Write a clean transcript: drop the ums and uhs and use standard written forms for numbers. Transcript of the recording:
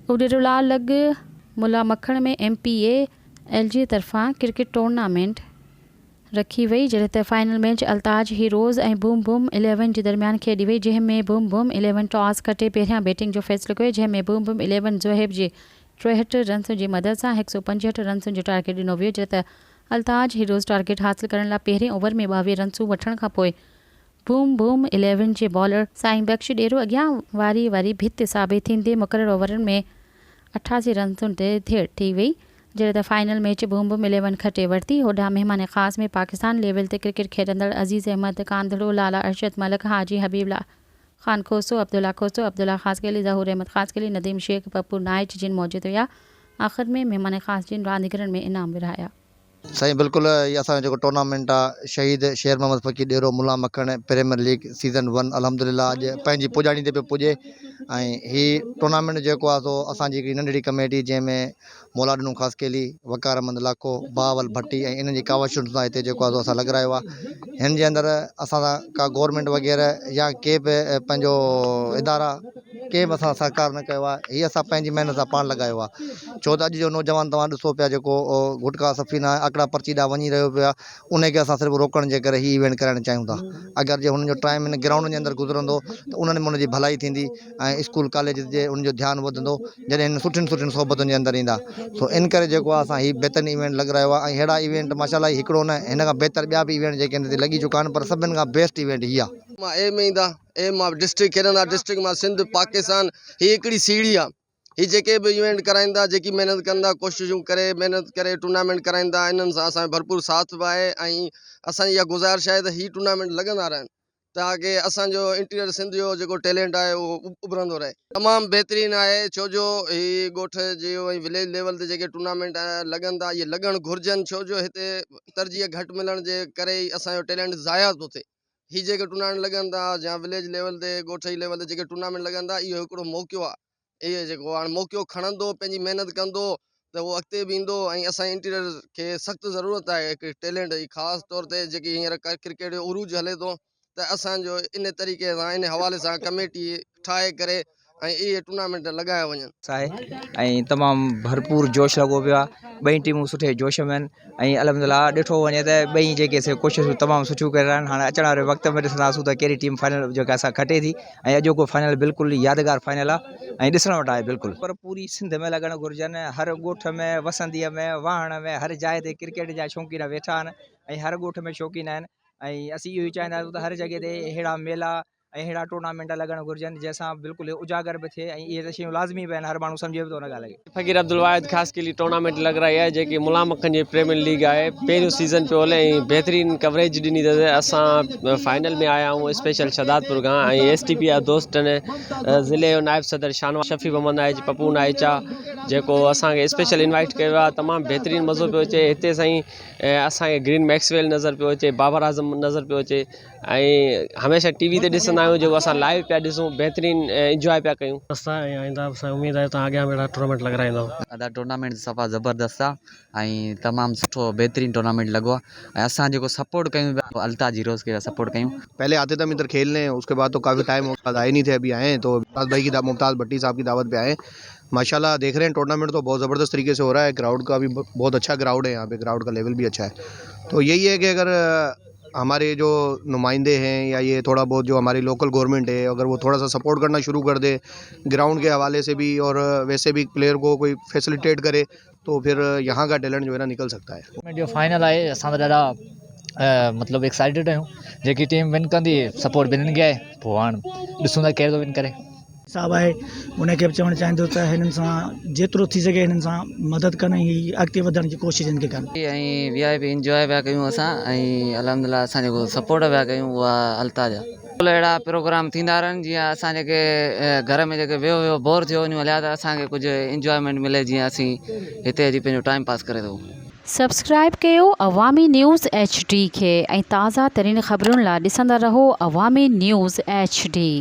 اڏيرولال لڳ Mulla Makhan ۾ M P A L جي طرفان ڪرڪيٽ ٽورنامينٽ رکي وئي جڏهن ته final match Altaj heroes ۽ boom boom eleven جي درميان کيڏي وئي جنهن ۾ بوم بوم اليون ٽاس کٽي پهريان بيٽنگ جو فيصلو ڪيو جنهن ۾ بوم بوم اليون زوهيب جي 63 رنسن جي مدد سان 165 رنسن جو ٽارگيٽ ڏنو ويو جڏهن ته التاج هيروز ٽارگيٽ حاصل ڪرڻ لاء پهرين اوور ۾ 22 رنسون وٺڻ کانپوء بوم بوم اليون جي بالر سائين بخش ڏيرو اڳيان واري واري ڀت ثابت ٿيندي مقرر اوورن ۾ 88 رنسن تي ڌيڙ ٿي وئي. جڏهن ته final match boom boom eleven کٽي ورتي. هوڏانهن مهمان خاص ۾ پاڪستان ليول تي ڪرڪيٽ کيڏندڙ عزيز احمد ڪانڌڙو، لالا ارشد ملڪ، حاجي حبيب الله خان کوسو، عبدالله کوسو، عبدالله خاصخيلي، ظهور احمد خاصخيلي، نديم شيخ، پپو نائچ جن موجود هيا. آخر ۾ مهمان خاص جن رانديگرن ۾ انعام ورهايا. سائين بلڪل هي اسان جو جيڪو ٽورنامينٽ آ شهيد Sher Muhammad Faqir Dero Mulla Makhan premier league season one الحمدلله اڄ پنهنجي پڄاڻي تي پيو پڄي ۽ هي ٽورنامينٽ جيڪو آ سو اسان جي هڪڙي ننڍڙي ڪميٽي جنهن ۾ مولا ڏنو خاصخيلي، وقار احمد لاکو، بهاول ڀٽي ۽ انهن جي ڪاوشن سان هتي جيڪو آ سو اسان لڳرايو آ هن جي اندر اسان سان ڪا گورنمينٽ وغيره يا ڪي به پنهنجو ادارا ڪنهن به اسان سان سهڪار نه ڪيو آ هي اسان پنهنجي محنت سان پاڻ لڳايو آ ڇو ته اڄ جو نوجوان توهان ڏسو پيا جيڪو گٽڪا سفينا آڪڙا پرچي ڏانهن وڃي رهيو پيو آهي ان کي اسان صرف روڪڻ جي ڪري هي ايونٽ ڪرائڻ چاهيون ٿا اگر جي هنن جو ٽائيم هن گرائونڊ جي اندر گذرندو ته انهن ۾ ان جي ڀلائي ٿيندي ۽ اسڪول ڪاليج جي ان جو ڌيان وڌندو جڏهن هن سٺين سٺين صحبتن جي اندر ايندا سو ان ڪري جيڪو آهي اسان هي بهترين ايونٽ لڳرايو آهي ۽ اهڙا ايونٽ ماشاء الله هڪڙو نه هن کان بهتر ٻيا به ايونٽ جيڪي هن تي لڳي چڪا آهن پر سڀني کان بيسٽ ايونٽ هي آهي. مان اي ۾ ايندا اي مان ڊسٽرڪٽ کيڏندا ڊسٽرڪٽ مان سنڌ پاڪستان هي هڪڙي سيڙهي آهي هي جيڪي به ايونٽ ڪرائين ٿا جيڪي محنت ڪن ٿا ڪوششون ڪري محنت ڪري ٽورنامينٽ ڪرائين ٿا انهن سان اسان جو ڀرپور ساٿ به آهي ۽ اسان جي اها گذارش آهي ته هي ٽورنامينٽ لڳندا رهن تاڪه اسان جو انٽيريئر سنڌ جو جيڪو ٽيلنٽ آهي اهو اڀرندو رهي. تمام بهترين آهي ڇو جو هي ڳوٺ جي ۽ وليج ليول تي جيڪي ٽورنامينٽ لڳن ٿا اهي لڳڻ گهرجن ڇو جو هتي ترجيح گهٽ ملڻ جي ڪري ئي اسان جو ٽيلنٽ ضايع ٿو ٿئي هي جيڪي ٽورنامينٽ لڳن ٿا يا وليج ليول تي ڳوٺ جي ليول تي جيڪي ٽورنامينٽ لڳن ٿا اهو هڪڙو موقعو آهي اهي جيڪو هاڻي موقعو کڻندو پنهنجي محنت ڪندو ته اهو اڳتي به ايندو ۽ اسان جي انٽيريئر کي سخت ضرورت آهي هڪ ٽيلنٽ جي خاص طور تي جيڪي هينئر ڪرڪيٽ جو عروج هلي ٿو ته اسانجو ان طريقي سان ان حوالي سان ڪميٽي ٺاهي ڪري ۽ اهي ٽورنامينٽ لڳايا وڃن. آهي ۽ تمام ڀرپور جوش لڳو پيو آهي ٻئي ٽيمون سٺي جوش ۾ آهن ۽ الحمد لله ڏٺو وڃي ته ٻئي جيڪي سي ڪوششون تمام سٺيون ڪري رهيا آهن هاڻي اچڻ واري وقت ۾ ڏسنداسون ته ڪهڙي ٽيم فائنل جيڪا سا کٽي ٿي ۽ اڄوڪو فائنل بلڪل يادگار فائنل آهي ۽ ڏسڻ وٽ آهي بلڪل. پر پوري سنڌ ۾ لڳڻ گهرجن هر ڳوٺ ۾ وسنديء ۾ واهڻ ۾ هر جاء تي ڪرڪيٽ جا شوقين ويٺا آهن ۽ هر ڳوٺ ۾ شوقين آهن ۽ اسين اهو ئي چاهيندا آهيون ته هر جڳهه تي اهڙا ميلا ۽ اهڙا ٽورنامينٽ لڳڻ گهرجن جنهن سان بلڪل اجاگر به ٿئي ۽ اهي ته شيون لازمي به آهن هر ماڻهو سمجهي به ٿو ان ڳالهه کي. فقير عبدالواحد خاصخيلي ٽورنامينٽ لڳرائي آهي جيڪي ملا مکن جي پريميئر ليگ آهي پهريون سيزن پيو هلي ۽ بهترين ڪوريج ڏني اٿس اسان فائنل ۾ آيا آهيون اسپيشل شهدادپور کان ۽ ايس ٽي پي جا دوستن ضلعي جو نائب صدر شاهنواز شفيع محمد نائچ پپو نائچ آ جيڪو اسان کي اسپيشل انوائٽ ڪيو آهي تمام بهترين مزو پيو اچي هتي سائين اسان کي گرين ميڪسويل نظر پيو اچي بابر اعظم نظر پيو اچي ۽ هميشه ٽي وي تي ڏسندا آهيون جيڪو اسان لائيو پيا ڏسون بهترين انجواء پيا ڪيون. مست آهي ۽ آئنده به اميد آهي توهان اڳيان به اهڙا ٽورنامينٽ لڳرائيندؤ. ادا ٽورنامينٽ صفا زبردست آ ۽ تمام سٺو بهترين ٽورنامينٽ لڳو آ ۽ اسان جيڪو سپورٽ ڪيون پيا التاج هيروز کي سپورٽ ڪيون. پهلي آتي ٿا هم ادھر کيلني اس ڪي بعد تو ڪافي ٽائيم ھو گيا آئي نھي ٿي ابھي آئي ھين تو ممتاز بھائي ڪي ممتاز بھٽي صاحب ڪي دعوت پي آئي ھين ماشاءالله ديک رھي ھين ٽورنامينٽ تو بھت زبردست طريقي سي ھو رھا ھي گرائوڊ ڪا بھي بھت اڇا گرائوڊ ھي يھان پي گرائوڊ ڪا ليول بھي اڇا ھي تو يھي ھي ڪي اگر ہمارے جو نمائندے ہیں یا یہ تھوڑا بہت جو ہماری لوکل گورنمنٹ ہے اگر وہ تھوڑا سا سپورٹ کرنا شروع کر دے گراؤنڈ کے حوالے سے بھی اور ویسے بھی پلیئر کو کوئی فیسلیٹیٹ کرے تو پھر یہاں کا ٹیلنٹ جو ہے نا نکل سکتا ہے. جو فائنل آهي اسان ته ڏاڍا مطلب ايڪسائيٽيڊ آهيون جيڪي ٽيم ون ڪندي سپورٽ ٻنهن کي آهي پوء هاڻ ڏسون ٿا ڪير ٿو ون ڪري. صاحب آهي ان کي به چوڻ چاهيندس ته هنن سان جيترو ٿي سگهي هنن سان مدد ڪن ۽ هي اڳتي وڌڻ جي ڪوشش هن کي ڪن. ۽ وي آء پي انجواء پيا ڪيون اسان ۽ الحمدلله اسان جيڪو سپورٽ پيا ڪيون اها التاج آ. بلڪل اهڙا پروگرام ٿيندا رهن جيئن اسان جيڪي گهر ۾ جيڪي ويهو ويهو بور ٿيو وڃون هليا ته اسان کي ڪجهه انجوائمينٽ ملي جيئن اسين هتي اچي پنهنجو ٽائيم پاس ڪري سگهون. سبسڪرائيب ڪيو عوامي نيوز ايڇ ڊي کي ۽ تازه ترين خبرن لا ڏسندا رهو عوامي نيوز ايڇ ڊي.